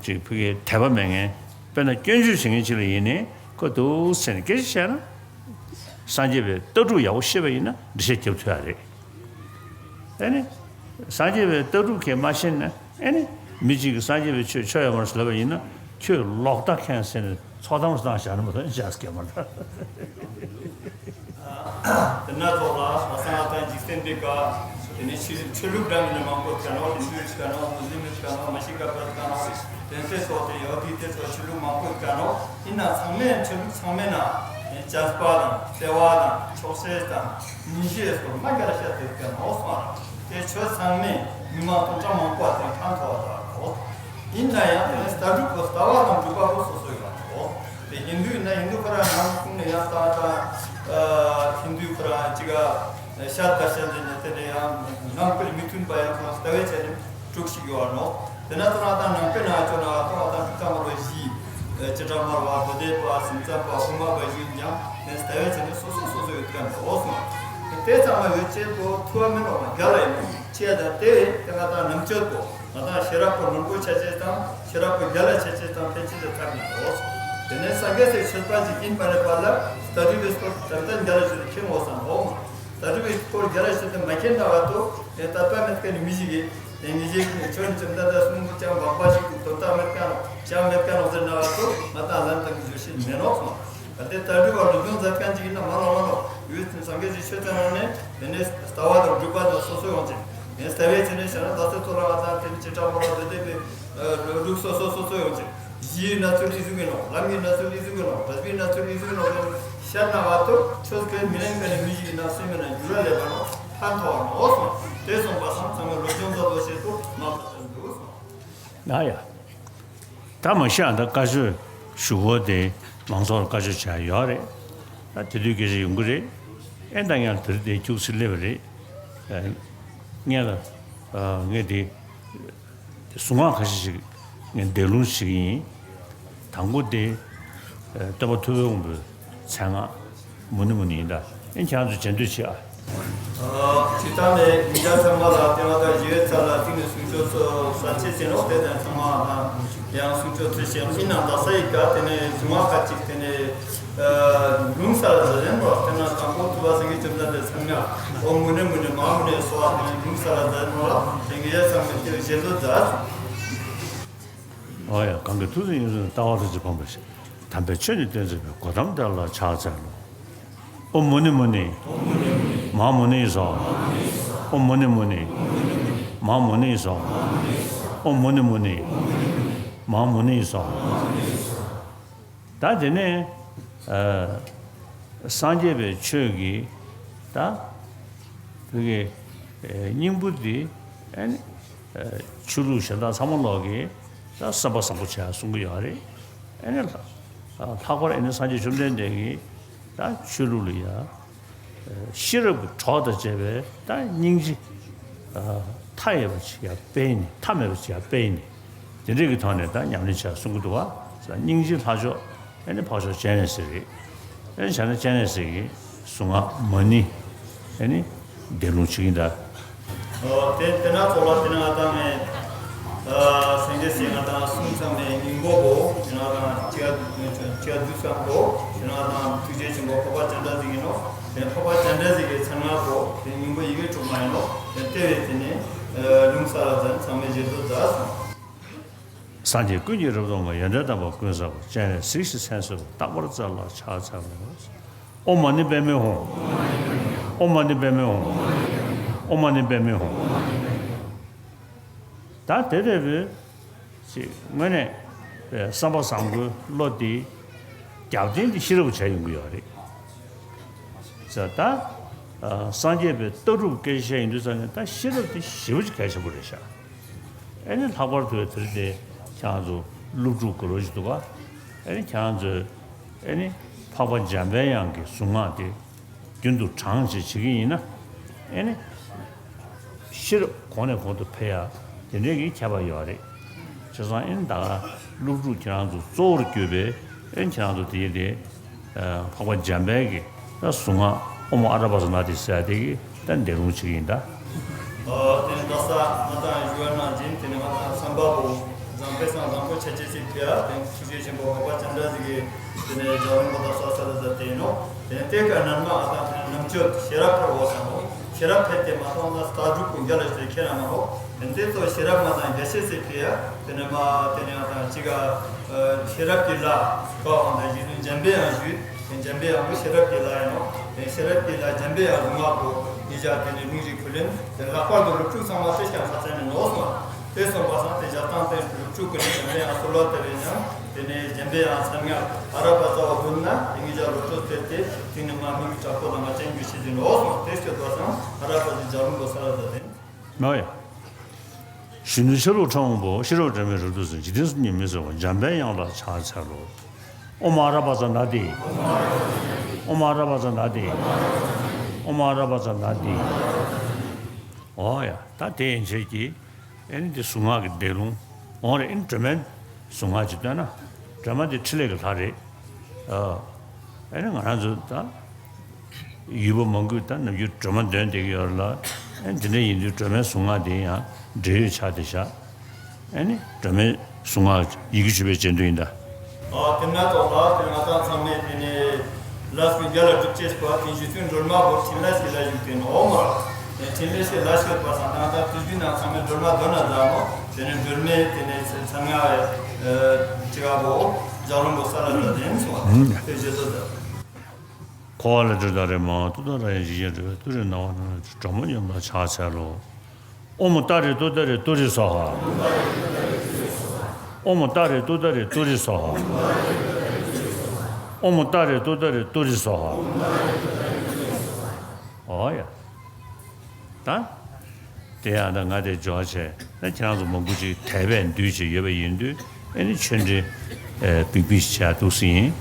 ཅིག་ཕ་གིའི་དད་པ་མེད་མཁན། དཔེར་ན་སྐྱོན་བརྗོད་བྱེད་མཁན་ཅིག་ལ་ཡིན་ནའི་ཁོ་འདུག་ཟེར་ནས་སྐད་ཆ་བཤད་ན། སངས་རྒྱས་པའི་ལྟ་གྲུབ་ཡག་པོ་ཤེས་པ་ཡིན་ན་འགྲེལ་བཤད་རྒྱབ་ཐུབ་ཡ་རེད། ཨེ་ནི། སངས་རྒྱས་པའི་ལྟ་གྲུབ་ཁྱེད་མ་ཤེས་ན་ཨེ་ནི། མི་གཅིག་གིས་སངས་རྒྱས་པའི་ཆོས་ཆོས་ཡོད་མ་རེད་ལབ་པ་ཡིན་ན་ཁྱོད་ལོག་ལྟ་མཁན་ཟེར་ནས་ཚོགས་གཏམ་བཏང་བཞག་ན་མ་གཏོགས་ཅི་ཡང་སྐྱེ་མ་རེད། དེ་ན་ཚོགས་ལ་བསམ་ལ་དང་འཇིག་རྟེན་པའི་བཀའ། དེ་ནས་ཆོས་ཆོས་ལུགས་འདྲ་མིན་ནས་མང་པོ་ཡོད་ཀྱང་ནོ། ཧིན་དུ་ཡོད་ཀྱང་ནོ། མུ་སླིམ་ཡོད་ཀྱང་ནོ། མ་ཤི་ཀ་པ་ཡོད་ཀྱང་ནོ། དེ་ཚོ་ཚོགས་དེ་ཡོད་དེ་དེ་ཚོ་ཆོས་ལུགས་མང་པོ་ཡོད་ཀྱང་ནོ། ཡིན་ན་ཚང་མས་ཆོས་ལུགས་ཚང་མའི་ནང་བྱམས་པ་དང་བརྩེ་བ་དང་ཆོག་ཤེས་དང་སྙིང་རྗེ་སོགས་མ་རྒྱ་ལ་བཤད་དེ་ཡོད་ཀྱང་ནོ་སོང་། དེ་ཆོས་ཚང་མས་མི་མང་སྟོང་ཕྲག་མང་པོ་ལ་དེ་ཕན་ཐོགས་པ་དང་གོ། ཡིན་ན་ཡང་དེ་ནི་ལྟ་གྲུབ་པོ་ལྟ་བ་དང་སྒྲུབ་པ་པོ་སོ་སོ་ཡོད་པ་གོ། དེ་ཧིན་དུ་ཡིན་ན་ཧིན་དུ་ཁོ་རང་ནང་ཁུངས་ནས་ཡང་ལྟ་བ་དང་། ཧིན་དུ་ཁོ་རང་གཅིག་ག་ཤར་དང་ཤར་འདི་ནས་དེ་ནས་ཡང་ནང་པར་མི་མཐུན་པ་ཡང་ཁོ་རང་ལྟ་བའི་ཆ་ནས་དཀྲུག་ཞིག་ཡོད་པ་ནོ། དེ་ན་ཐོ་རངས་དང་ནང་པའི་ནང་ཆོས་ནང་ཐོ་རངས་དང་དྲུག་དང་མར་བ་བཞི། བྱེ་བྲག་སྨྲ་བ་མདོ་སྡེ་པ་སེམས་ཙམ་པ་དབུ་མ་པ་བཞི་ཡིན་ཀྱང་ནས་ལྟ་བའི་ཆ་ནས་སོ་སོ་སོ་སོ་ཡོད་ཀྱང་འགྲོ་སོང་། དེ་ཚང་མ་ཡོད་ཅེས་པོ་ཐུ་བ་མིན་རོགས་མ་རྒྱ་ལ་ཡིན་ནོ་ཆེ་དང་དེ་དེ་ང་དང་ནམ་ཆོད་པོ་ང་དང་ཤེས་རབ་པོ་ནོར་བུ་ཆ་ཆེས་དང་ཤེས་རབ་པོ་རྒྱ་ལ་ཆ་ཆེས་དང་ཕལ་ཆེར་དེ་ཐག་ཉེ་འགྲོ་སོང་། དེ་ནས་སངས་རྒྱས་སའི་ཆོས་པ་ཅིག་ཡིན་པ་ནས་པ་ལ་ལྟ་དུས་པའི་སྐོར་དམ་དང་རྒྱ་ལ་ཆོས་དེ་མཁྱེན་འོ་སང་འོ། ད་རེས་པའི་སྐོར་རྒྱ་ལ་ཆོས་དེ་མ་མཁྱེན་ན་བ་དོ་དེ་དད་པ་མེད་མཁན་ནི་མི་ཞིག་གིས་དེ་ངེས་ཤེས་ཀྱི་ཆོས་ནི་ཅི་འདྲ་འདྲ་གསུང་གི་ཅང་བག་པ་ཞིག་ཏུ་དོན་དག་མེད་མཁན་ནོ་ཅང་མེད་མཁན་ནོ་ཟེར་ན་བ་ ད་ལན་དང་གི་བརྗོད་གཞི་མེད་ནོག་སོང་། ད་ལྟའི་ལྟ་གྲུབ་པ་སློབ་སྦྱོང་མཛད་མཁན་ཅིག་ཡིན་ན་མ་ལོ་མ་ལོ་ཡུལ་སངས་རྒྱས་ཀྱི་ཆོས་ཚན་ནང་ནས་དེ་ནས་ལྟ་བ་དང་སྒྲུབ་པ་དང་སོ་སོ་ཡོང་ཅིང་། ངས་ལྟ་བའི་ཆ་ནས་བཤད་ན་ད་ལྟའི་ཐོག་ལ་ང་དང་དེ་ནི་བྱེ་བྲག་པ་ལ་འདོད་དེ་པའི་ལུགས་སོ་སོ་སོ་སོ་ཡོང་ཅིང་། གཞིའི་གནས་ཚུལ་ཨི་ཟུག་ཡིན་ནོག་ལམ་གྱི་གནས་ཚུལ་ཨི་ཟུག་ཡིན་ནོག་གྲུབ་པའི་གནས་ཚུལ་ཨི་ཟུག་ཡིན་ནོག་ཤར་ན་བ་ཐུབ་ཆོས་སྐད་མི་ལེན་མེད་ན་མི་ཞིག་ཡིན་ན་སེམས་མེད་ན་འགྱུར་བ་ལས་པ་ནོ་ཕན་ཐོགས་ནོ་སོང་། དེ་སོང་པ་སང་ཚང་མས་སློབ་སྦྱོང་མཛད་དོ་ཞེས་སུ་མ་པ་དང་འདུག་སོང་། ན་ཡ། ད་མ་ཤ་ད་བཀའ་ཆོས་ཞུ་སྒོ་དེ་མང་ཚོགས་ལ་བཀའ་ཆོས་བྱ་ཡོད་རེད། ད་དེ་དུས་སྐད་ཆ་ཡོང་གི་རེད། ཨེ་ད་ངས་དེར་དེ་ཁྱུག་ཙི་སླེབས་པ་རེད། ངས་ལ་ངས་དེ་དེ་གཟུངས་སྔགས་ཁ་ཤས་ཤིག་ངས་འདོན་ལུགས་ཤིག་ཡིན། དང་པོ་དེ་སྟོན་པ་ཐུབ་པའི་དབང་པོའི་མཚན་སྔགས་མུ་ནེ་མུ་ནེ་ཡིན་ད། ཨེ་ཁྱེད་ཚོ་བྱེད་འདོད་བྱེད་ཨ། སྤྱིར་བཏང་ནས་ཉིན་ཞག་ཚང་མ་ལ་བསྟན་པ་དང་ཞི་བའི་ཚལ་ལ་གཟིགས་ནས་གསུང་ཆོས་ཚོ་གསར་བྱེད་ཟེར་ནོ་དེ་དང་ཚང་མ་དང་ཡང་གསུང་ཆོས་ཚོ་བྱེད་ཡིན་ནམ་ད་ས་ཡི་ག་དེ་ནས་གཟུངས་སྔགས་ཁ་ཅིག་དེ་ནས་ལུང་གསལ་ལ་མཛད་ཡིན་པ་དེ་ན་དང་པོ་ཐུབ་པ་སངས་རྒྱས་བཅོམ་ལྡན་འདས་མཚན་སྔགས་ཨོཾ་མུ་ནེ་མུ་ནེ་མ་མུ་ནེ་སྭཱ་ཧཱ་དེ་ནས་ལུང་གསལ་ལ་མཛད་ཡིན་པ་ལ་དེ་ངས་ཚང་མས་དེ་བཞེས་སུ་མཛད། ཨོ་ཡ་གང་གི་ཐུགས་སུ་ཡིན་སུ་ལྟ་བ་ཐུགས་རྗེ་ཕངས་པ་ཞིག་དམ་པའི་ཆོས་ནི་སྟོན་མཛད་པའི་གོ་ཏམ་དེ་ལ་ཕྱག་འཚལ་ལོ། ཨོཾ་མུ་ནེ་མུ་ནེ། མ་མུ་ནེ་སྭཱ་ཧཱ། ཨོཾ་མུ་ནེ་མུ་ནེ། མ་མུ་ནེ་སྭཱ་ཧཱ། ཨོཾ་མུ་ནེ་མུ་ནེ། མ་མུ་ནེ་སྭཱ་ཧཱ། ད་དེ་ནས་སངས་རྒྱས་པའི་ཆོས་ཀྱི་ད་བོད་ཀྱི་སྙིང་པོ་འདི་ཨ་ནི་ཆོས་ལུགས་གཞན་དག་ཚང་མ་ལོག་གི་ད་བསམ་པ་བཟང་པོ་བྱ་གསུང་གི་ཡོད་རེད། ཨ་ནི་ལྷག་པར་ཨ་ནི་སངས་རྒྱས་བཅོམ་ལྡན་འདས་ཀྱི་ད་ཆོས་ལུགས་ལ་ཡ། ཤེས་རབ་ཀྱི་གྲོགས་དང་བཅས་པའི་ད་སྙིང་རྗེ་མཐའ་ཡས་པ་ཅིག་ཡར་སྤེལ་ནས་མཐའ་མེད་པ་ཅིག་ཡར་སྤེལ་ནས་དེ་འདྲས་ཀྱི་ཐོག་ནས་ད་ཉམས་ལེན་བྱ་གསུང་གི་འདུག་བ། སྙིང་རྗེ་ལྷ་མཆོག་ཨེ་ནི་འཕགས་མཆོག་སྤྱན་རས་གཟིགས་རེད། ཨེ་ནི་བྱས་ན་སྤྱན་རས་གཟིགས་ཀྱི་གཟུངས་སྔགས་མ་ཎི་ཨེ་ནི་འདོན་ལུགས་བྱེད་ཀྱིན་གདའ། ཨོ་དེ་དེ་ན་ཚོགས་ལ་དེ་ན་ང་དང་ནས་སེང་གེ་སེང་ང་དང་གསུམ་ཚང་མས་སྙིང་པོ་བོ་དེ་ན་དང་ཅི་ཡ་ཅི་ཡ་དུས་སམ་བོ་དེ་ན་དང་ཐུགས་རྗེ་ཆེན་པོ་འཕགས་པ་སྤྱན་རས་གཟིགས་ཡིན་ནོ། དེ་འཕགས་པ་སྤྱན་རས་གཟིགས་ཀྱི་མཚན་སྔགས་བོ་དེ་སྙིང་པོ་ཡི་གེ་དྲུག་མ་ཡིན་ནོ། དེ་ལྟེ་བའི་དེ་ནས་ལུང་གསལ་ལ་མཛད་ཚང་མས་བཞེས་སུ་མཛད་སོང་། སངས་རྒྱས་ཀུན་གྱི་རབ་ཏུ་བསྔོ། ཡོན་ཏན་དམ་པ་ཀུན་བསགས་པ། སྤྱན་རས་གཟིགས་ཞེས་མཚན་གསོལ་བ། རྟག་པར་བརྩེ་བ་ལ་ཕྱག་འཚལ་ལོ། ཨོཾ་མ་ཎི་པདྨེ་ཧཱུྃ། ཨོཾ་མ་ཎི་པདྨེ་ཧཱུྃ། ཨོཾ་མ་ཎི་པདྨེ་ཧཱུྃ། ད་དེ་འདྲ་བའི་ཅིག་དངོས་གནས་བསམ་པ་བཟང་པོའི་བློ་དེ་རྒྱབ་རྟེན་དེ་ཤེས་རབ་བྱས་ཡོང་གི་ཡོད་རེད། ཟེར་ད། སངས་རྒྱས་པའི་ལྟ་གྲུབ་སྐད་ཆ་བཤད་ཡིན་དུས་ཙང་ནས་ད་ཤེས་རབ་དེ་ཞེ་པོ་ཅིག་གལ་ཆེན་པོ་རེད་ཤག་ཨེ་ནི་ལྷག་པར་དུ་དེ་རིང་དེ་ཁྱེད་རང་ཚོ་སློབ་ཕྲུག་དགའ་རབ་ཅིག་འདུག་ག་ཨེ་ནི་ཁྱེད་རང་ཚོས་ཨེ་ནི་འཕགས་པ་འཇམ་པའི་དབྱངས་ཀྱི་གཟུངས་སྔགས་དེ་རྒྱུན་དུ་བགྲང་བྱས་བྱེད་ཀྱི་ཡིན་ན་ཨེ་ནི་ཤེས་རབ་གོང་ནས་གོང་དུ་འཕེལ་ཡ་དེ་འདྲའི་གི་ཁྱད་པར་ཡོད་རེད། བྱས་ཙང་ཨེ་ནི་ད་ག་སློབ་ཕྲུག་ཁྱེད་རང་ཚོ་གཙོ་བོར་གྱུར་པའི་ཨེ་ནི་ཁྱེད་རང་ཚོ་དེ་ཡིན་དེ། འཕགས་པ་འཇམ་དཔལ་གྱི་གཟུངས་སྔགས་ཨོཾ་ཨ་ར་པ་ཙ་ན་དྷཱིཿཟེར་དེ་གི་ད་འདོན་ལུགས་བྱེད་ཀྱི་ཡིན་ད། ཨོ་དེ་ནི་ད་ས་ང་དང་ཞུ་བ་ནང་བཞིན་དེ་ནི་ང་དང་བསམ་པ་པོ་བཟང་པོའི་སང་བཟང་པོ་ཆ་ཆེ་ཞིག་ཕེ་ཡ་དེ་ནི་ཐུགས་རྗེ་ཆེན་པོ་འཕགས་པ་སྤྱན་རས་གཟིགས་ཀྱི་དེ་ནི་ལྗགས་ལུང་པོ་ད་ས་ས་ར་ས་དེ་ཡིན་ནོ། དེ་ནི་དེ་ཀ་ནར་མ་ང་དང་དེ་ནི་རྣམ་དཔྱོད་ཤེས་རབ་ཕར་འོ་ས་ནོ། ཤེས་རབ་ཕེ་དེ་མ་མཐོང་ན་ལྟ་གྲུབ་ཀུན་རྒྱ་ལ་ཞེས་ཁྱེད་རང་མ་ནོ། དེ་ཚོ་ཤེས་རབ་མ་དང་རྒྱ་ཆེ་ཚེ་ཕི་ཡ། དེ་ནས་མ་དེ་ནས་ང་དང་གཅིག་ག་ཤེས་རབ་ཀྱི་ལྷ་ག་འོང་དང་རྗེ་བཙུན་འཇམ་པའི་དབྱངས་ཞུས། དེ་འཇམ་པའི་དབྱངས་པོ་ཤེས་རབ་ཀྱི་ལྷ་ཡིན་ནོ། དེ་ཤེས་རབ་ཀྱི་ལྷ་འཇམ་པའི་དབྱངས་ལུང་ངག་པོ་ཉིད་ཀྱང་དེ་ནས་ལུང་གཞི་ཁུ་ལེན། དེ་ལྷག་པར་དུ་སློབ་ཕྲུག་ཚང་མ་དེ་ཀྱང་ས་ཆ་ནས་ནོར་སོང་། དེ་སོང་པ་སང་དེ་ཞག་དང་དེ་སློབ་ཕྲུག་ཀུན་ནས་འཇམ་པའི་དབྱངས་གསོལ་བ་བཏབ་པའི་ཉམས། དེ་ནས་འཇམ་པའི་དབྱངས་མཚན་སྔགས་ཨ་ར་པ་ཙ་བ་བསྡུར་ན་དེ་ཉིད་ཀྱང་སློབ་ཕྲུག་དེ་དེ་དེ་ནས་མ་མི་གི་དྲག་པོ་དང་ང་ཅན་རྒྱུ་ཤེས་ཀྱི་ནོར་སོང་། དེ་སྐྱོ་དོ་སང་ཨ་ར་པ་ཙའི་ལྗགས་ལུང་པོ་ས་ར་ད་དེ། མ་ཡ། གཞོན་ནུ་ཤེས་རབ་ཕྲ་མོ་པོ། ཤེས་རབ་སྒྲོན་མེའི་རབ་ཏུ་བརྩེ། འཇིག་རྟེན་གསུམ་གྱི་མི་བཟད་པ། འཇམ་དཔལ་དབྱངས་ལ་ཕྱག་འཚལ་ལོ། ཨོཾ་ཨ་ར་པ་ཙ་ན་དྷཱིཿ་ཨོཾ་ཨ་ར་པ་ཙ་ན་དྷཱིཿ་ཨོཾ་ཨ་ར་པ་ཙ་ན་དྷཱིཿ་ཨོ་ཡ། ད་དེ་ཡན་ཆད་ཀྱི་ཨེ་ནི་འདི་གཟུངས་སྔགས་ཀྱི་འདོན་ལུང་འོང་རེད། ཨེ་ནི་སྒྲོལ་མའི་གཟུངས་སྔགས་ཅིག་བཏོན་ན་སྒྲོལ་མ་འདི་ཕྲིན་ལས་ཀྱི་ལྷ་རེད། ཨ་ཨེ་ནི་ང་རང་ཚོ་ད་ཡུལ་པ་མང་པོས་ད་ནམ་རྒྱུན་སྒྲོལ་མ་འདོན་བསྡད་ཀྱི་ཡོད་རེད་ལ། ཨེ་འདི་འདྲ་ཡིན་དུས་སྒྲོལ་མའི་གཟུངས་སྔགས་འདི་ཡང་འབྲེལ་ཡོད་ཆགས་བསྡད་བཞག་ཨེ་ནི་སྒྲོལ་མའི་གཟུངས་སྔགས་ཡི་གེ་བཅུ་པའི་རྗེས་ཟློས་ཡིན་ད། ཨ་དེ་ན་ཐོག་ལ་དེ་ང་ཚང་ཚང་མས་དེ་ནས་ལས་ཀྱི་རྒྱ་ལ་སྒྲུབ་ཅེས་པ་དེ་རྗེ་བཙུན་སྒྲོལ་མ་བོ་ཕྲིན་ལས་ཀྱི་ལས་ཞུགས་དེ་ནོ་མ། དེ་ཕྲིན་ལས་ཀྱི་ལས་ཞུགས་པ་སང་ད་ལྟ་དུས་རྒྱུན་ནང་ཚང་མས་སྒྲོལ་མ་འདོན་ན་མཛད་ནོ། དེ་ནས་སྒྲོལ་མའི་དེ་ནས་མཚན་སྔགས་ཅི་ག་བོ། འཁོར་བ་ལས་སྒྲོལ་ད་རེས་མ་ཏུ་ཏ་ར་ཡང་ཇི་བཞིན་འགྲོ་བའི་ཏུ་རེ་ན་བ་ན་གྲོ་མོ་ཉམས་དང་ཕྱག་འཚལ་ལོ། ཨོཾ་ཏཱ་རེ་ཏུཏྟཱ་རེ་ཏུ་རེ་སྭཱ་ཧཱ། ཨོཾ་ཏཱ་རེ་ཏུཏྟཱ་རེ་ཏུ་རེ་སྭཱ་ཧཱ། ཨོཾ་ཏཱ་རེ་ཏུཏྟཱ་རེ་ཏུ་རེ་སྭཱ་ཧཱ། ཨོ་ཡ། ད། དེ་ཡང་ད་ང་དེ་འབྱོར་བྱས་ད་ཁྱེད་རང་ཚོ་མང་པོ་ཅིག་དད་པས་འདུས་བྱས་ཡོད་པ་ཡིན་དུས་ཨེ་ནི་ཆོས་འབྲེལ་ཨེ་འབིགས་འབིགས་བྱས་འདུག་སེ་ཡིན།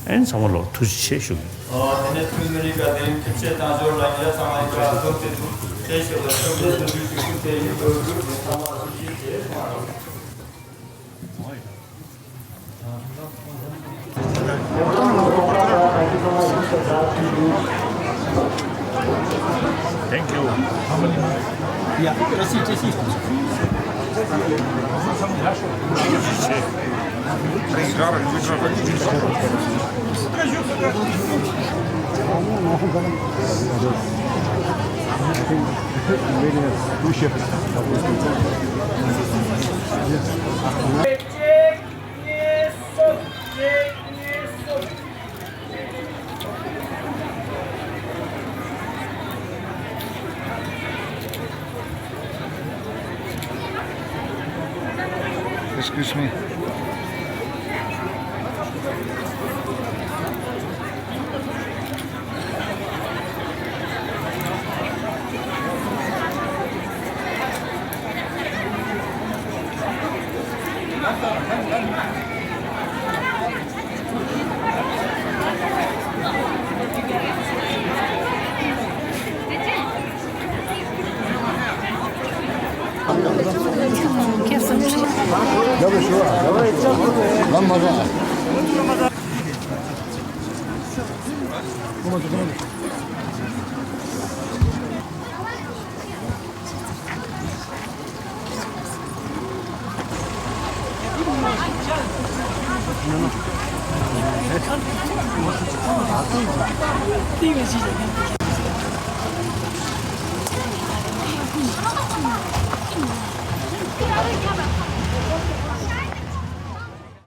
ཨེ་ནི་ཚང་མ་ལོག་ཐུགས་རྗེ་ཆེ་ཞུ་གི་ཡིན། ཨོ་དེ་ནས་ཐུན་མིན་རིག་པ་དེ་རིང་ཐེག་ཆེན་དལ་འབྱོར་ལ་ཉེ་ཚང་མ་ཡིན་པ་ཐུགས་རྗེ་ཆེ་ཞུ་བ་ཐུགས་རྗེ་ཆེ་ཞུ་རྒྱུ་དེ་ཡིན་པ་འགྲུབ་ནས་ཚང་མ་ཐུགས་རྗེ་ཆེ། Thank you. Yeah, that's it, that's it. Excuse me.